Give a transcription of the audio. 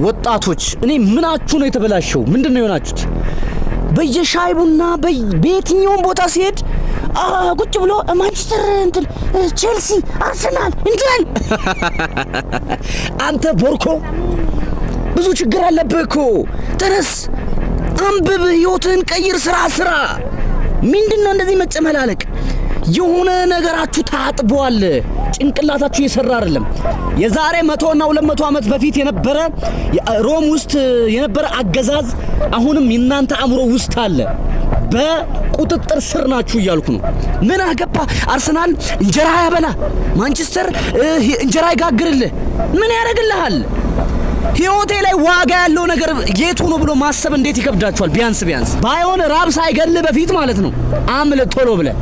ወጣቶች እኔ ምናችሁ ነው የተበላሸው? ምንድን ነው የሆናችሁት? በየሻይ ቡና በየትኛውም ቦታ ሲሄድ ቁጭ ብሎ ማንቸስተር እንትን፣ ቼልሲ፣ አርሰናል እንትን። አንተ ቦርኮ፣ ብዙ ችግር አለብህ እኮ። ተነስ፣ አንብብ፣ ህይወትህን ቀይር፣ ስራ ስራ። ምንድን ነው እንደዚህ መጨመላለቅ? የሆነ ነገራችሁ ታጥቧል። ጭንቅላታችሁ እየሰራ አይደለም። የዛሬ 100 እና 200 ዓመት በፊት የነበረ ሮም ውስጥ የነበረ አገዛዝ አሁንም የእናንተ አእምሮ ውስጥ አለ። በቁጥጥር ስር ናችሁ እያልኩ ነው። ምን አገባ አርሰናል እንጀራ ያበላ፣ ማንቸስተር እንጀራ ይጋግርልህ፣ ምን ያደርግልሃል? ህይወቴ ላይ ዋጋ ያለው ነገር የቱ ነው ብሎ ማሰብ እንዴት ይከብዳችኋል? ቢያንስ ቢያንስ ባይሆን ራብ ሳይገል በፊት ማለት ነው አምልጥ ቶሎ ብለህ።